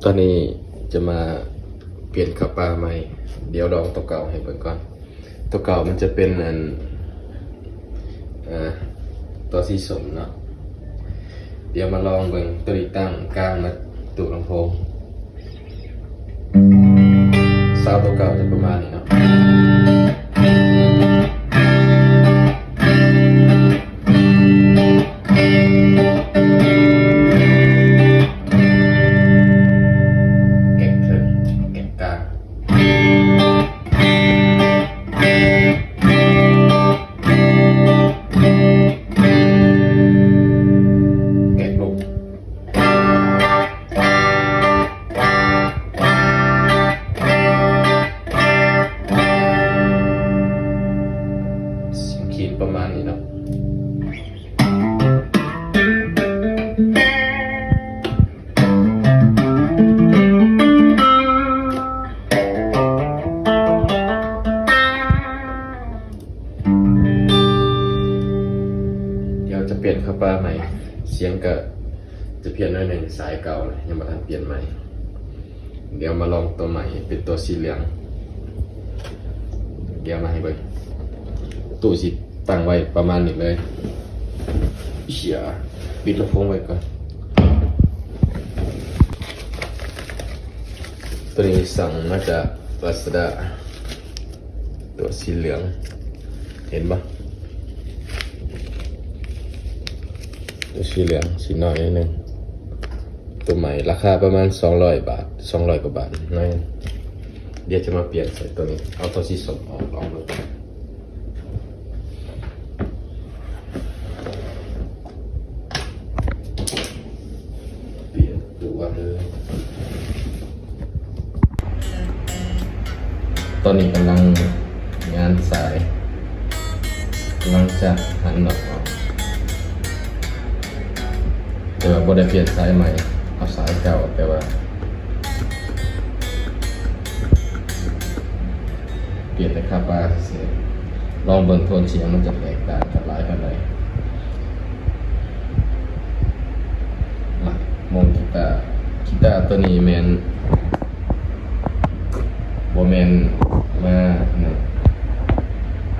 ຕອນນີ້ຈະມາປ່ຽນຄາປາໃໝ່. ດຽວລອງຕົວເກົ່າໃຫ້ເບິ່ງກ່ອນ. ຕົວເກົ່າມັນຈະເປັນອັນ ເອີ ຕົວສີສົ້ມເນາະ. ດຽວມາລອງເບິ່ງ. ຕົວນີ້ຕັ້ງກາງມາຕູ້ລຳໂພງ. ຊາວໂຕເກົ່າຈະປະມານນີ້ເນາະ. ແກະເທິງ ແກະກາງ ແກະລົງ. ສຽງຄີນປະມານນີ້ເນາະ. ດຽວຈະປ່ຽນຄາປາໃໝ່. ສຽງກະຈະພຽນໜ້ອຍໜຶ່ງ, ສາຍເກົ່າແຫຼະ ຍັງບໍ່ທັນປ່ຽນໃໝ່. ດຽວມາລອງຕົວໃໝ່ ເປັນຕົວສີເຫຼືອງ. ດຽວມາໃຫ້ເບິ່ງ. ຕູ້ຊິຕັ້ງໄວ້ປະມານນີ້ເລີຍ. ເຊຍ ປິດລຳໂພງໄວ້ກ່ອນ. ຕົວນີ້ສັ່ງມາຈາກລາຊາດ້າ. ຕົວສີເຫຼືອງ ເຫັນບໍ່? ຕົວສີເຫຼືອງ ສີນ້ອຍໜ້ອຍໜຶ່ງ. ຕົວໃໝ່ລາຄາປະມານສອງຮ້ອຍບາດ ສອງຮ້ອຍກວ່າບາດໜ້ອຍ. ດຽວຈະມາປ່ຽນໃສ່ຕົວນີ້ ເອົາຕົວສີສົ້ມອອກ ລອງເບິ່ງ. ປ່ຽນຕົວເລີຍ. ຕອນນີ້ກຳລັງງານສາຍ ກຳລັງຈະຫັນນອກເອົາ ແຕ່ວ່າບໍ່ໄດ້ປ່ຽນສາຍໃໝ່ ເອົາສາຍເກົ່າ ແຕ່ວ່າ ປ່ຽນແຕ່ຄາປາຊື່ໆ. ລອງເບິ່ງໂທນສຽງມັນຈະແຕກຕ່າງກັນຫຼາຍປານໃດ. ມາໂໝດກີຕາ. ກີຕາຕົວນີ້ແມ່ນ ບໍ່ແມ່ນມາ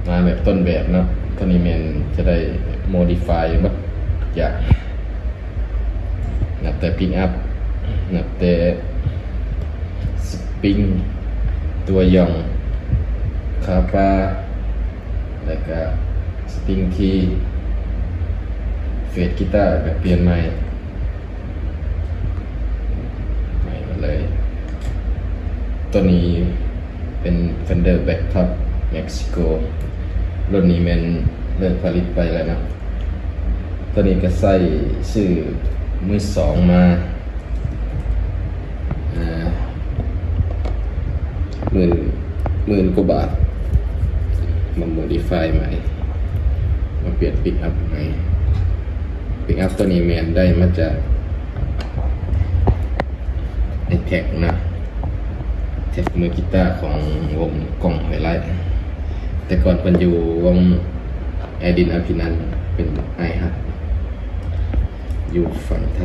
ມາແບບຕົ້ນແບບເນາະ. ຕົວນີ້ແມ່ນຈະໄດ້ໂມດີຟາຍໝົດທຸກຢ່າງ. ນັບແຕ່ປິກອັບ ນັບແຕ່ສະປຣິງ ຕົວຢ່ອງ ຄາປາ ແລ້ວກະສະຕຣິງຄີ ເຟດກີຕາກະປ່ຽນໃໝ່ ໃໝ່ໝົດເລີຍ. ຕົວນີ້ເປັນ Fender Blacktop Mexico ລຸ້ນນີ້ແມ່ນເລີກຜະລິດໄປແລ້ວເນາະ. ຕົວນີ້ກະໃຊ້ຊື້ມືສອງມາ ເອີ ໝື່ນ ໝື່ນກວ່າບາດ ມາໂມດີຟາຍໃໝ່ ມາປ່ຽນປິກອັບໃໝ່. ປິກອັບຕົວນີ້ແມ່ນໄດ້ມາຈາກ ໄອແທັກນະ ແທັກມືກີຕາຂອງວົງກ້ອງຫ້ວຍໄລ່. ແຕ່ກ່ອນເພິ່ນຢູ່ວົງໄອດິນ ອະພິນັນ ເປັນອ້າຍຮັກ ຢູ່ຝັ່ງໄທ.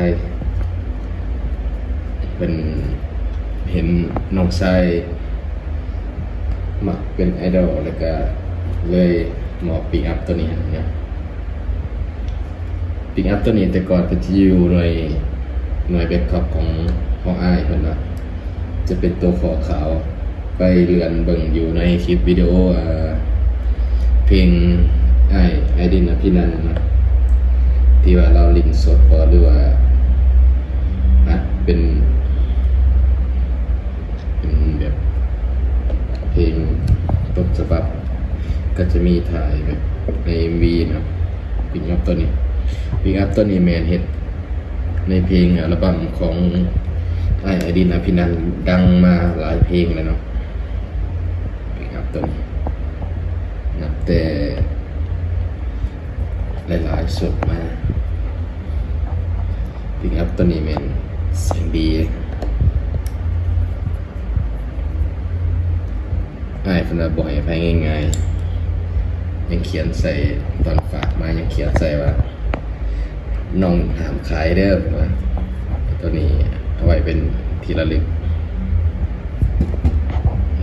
ເພິ່ນເຫັນນ້ອງຊາຍມັກເປັນໄອດອລ ແລ້ວກະເລີຍມອບປິກອັບຕົວນີ້ໃຫ້ນະ. ປິກອັບຕົວນີ້ແຕ່ກ່ອນເພິ່ນຈະຢູ່ໜ່ວຍ ໜ່ວຍແບັກທັອບຂອງ ຂອງອ້າຍເພິ່ນນະ ຈະເປັນຕົວຂໍຂາວ. ໄປເລື່ອນເບິ່ງຢູ່ໃນຄລິບວິດີໂອ ເອີ ເພງອ້າຍ ໄອດິນ ອະພິນັນ ເນາະ ທີ່ວ່າລາວຫຼິ້ນສົດບໍ ຫຼືວ່າອັດເປັນ ເປັນແບບເພງຕົ້ນສະບັບ ກະຈະມີຖ່າຍແບບໃນເອັມວີເນາະ. ປິກອັບຕົວນີ້ ປິກອັບຕົວນີ້ແມ່ນເຮັດໃນເພງອັລະບັມຂອງອ້າຍ ໄອດິນ ອະພິນັນ ດັງມາຫຼາຍເພງແລ້ວເນາະ. ປິກອັບຕົວນີ້ ນັບແຕ່ຫຼາຍໆຊຸດມາ ປິກອັບຕົວນີ້ແມ່ນສຽງດີ. ອ້າຍເພິ່ນວ່າບໍ່ໃຫ້ໃຜງ່າຍໆ ຍັງຂຽນໃສ່ ຕອນຝາກມາຍັງຂຽນໃສ່ວ່າ ນ້ອງຫ້າມຂາຍເດີ້ ເພິ່ນວ່າ. ຕົວນີ້ເອົາໄວ້ເປັນທີ່ລະລຶກ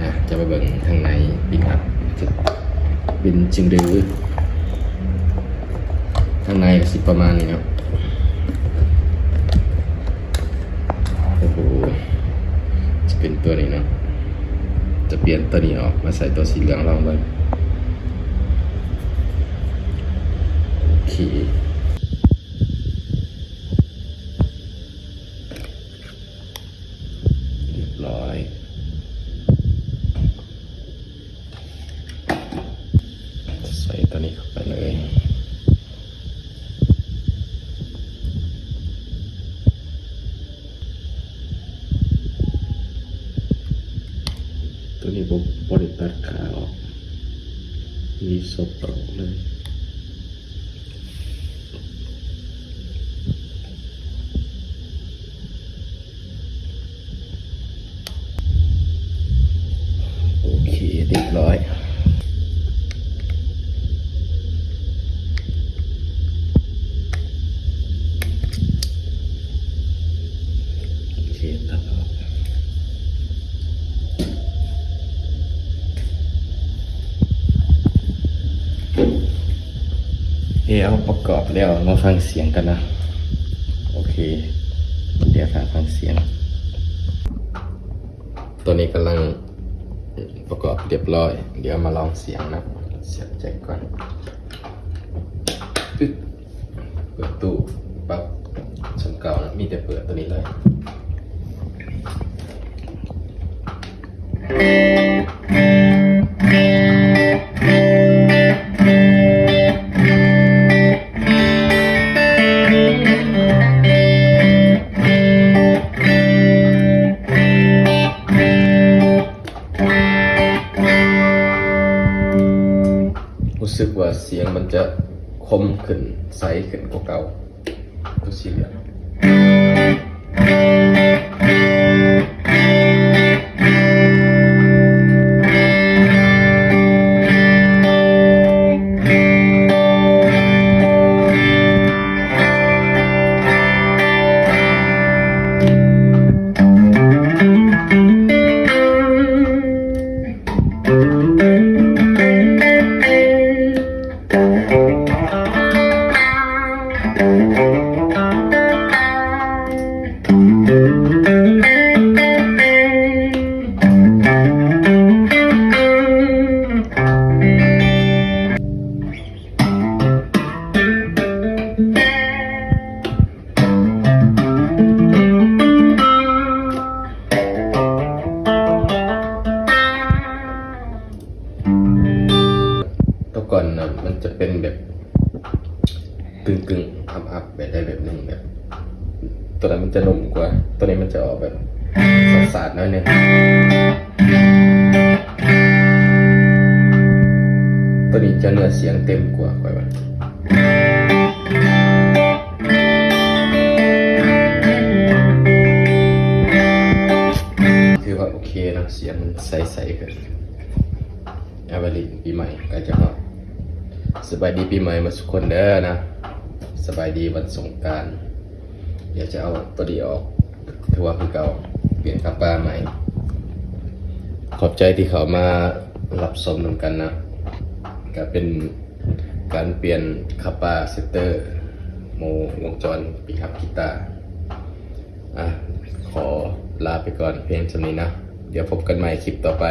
ນະ. ຈະມາເບິ່ງທາງໃນປິກອັບຈະເປັນຈັ່ງໃດ. ທາງໃນກໍຊິປະມານນີ້ເນາະ. ໂອ້ໂຫ ຈະເປັນຕົວນີ້ເນາະ. ຈະປ່ຽນຕົວນີ້ອອກ ມາໃສ່ຕົວສີເຫຼືອງລອງເບິ່ງ. ໂອເຄ. ຮຽບຮ້ອຍ. ໃສ່ຕົວນີ້ເຂົ້າໄປເລີຍ. ຕົວນີ້ບໍ່ ບໍ່ໄດ້ຕັດຂາອອກ ມີສົດຕອກເລີຍ. ໂອເຄ ຮຽບຮ້ອຍ. ໂອເຄ ຕັດອອກ. ເອີ ເຮົາປະກອບແລ້ວ ມາຟັງສຽງກັນນະ. ໂອເຄ ດຽວຖ້າຟັງສຽງ. ຕອນນີ້ກຳລັງປະກອບຮຽບຮ້ອຍ ດຽວມາລອງສຽງນະ. ສຽບແຈັກກ່ອນ. ປຶບ. ເປີດຕູ້ປັບ ສ່ຳເກົ່ານະ ມີແຕ່ເປີດຕົວນີ້ເລີຍ. ຮູ້ສຶກວ່າສຽງມັນຈະຄົມຂຶ້ນ ໃສຂຶ້ນກວ່າເກົ່າ. ຕົວສີເຫຼືອງ ແຕ່ກ່ອນນະ ມັນຈະເປັນແບບກຶ່ງໆ ອັບໆ ແບບໃດແບບໜຶ່ງ ແບບ ຕົວນັ້ນມັນຈະໜຸ່ມກວ່າ ຕົວນີ້ມັນຈະອອກແບບສາດໆ ໜ້ອຍໜຶ່ງ. ຕົວນີ້ຈະເນື້ອສຽງເຕັມກວ່າ ຂ້ອຍວ່າ. ຖືວ່າໂອເຄເນາະ ສຽງມັນໃສໆ ຂຶ້ນ. ອາ ວາເລນປີໃໝ່ໃກ້ຈະຮອດ. ສະບາຍດີປີໃໝ່ໝົດທຸກຄົນເດີນະ. ສະບາຍດີວັນສົງການ. ດຽວຈະເອົາຕົວນີ້ອອກ ຖືວ່າຄືເກົ່າ ປ່ຽນຄາປາໃໝ່. ຂອບໃຈທີ່ເຂົ້າມາຮັບຊົມນຳກັນນະ. ກະເປັນການປ່ຽນຄາປາເຊັດເຕີ ໂມວົງຈອນປິກອັບກີຕາ. ອ່ະ ຂໍລາໄປກ່ອນພຽງສ່ຳນີ້ນະ. ດຽວພົບກັນໃໝ່ຄລິບຕໍ່ໄປ.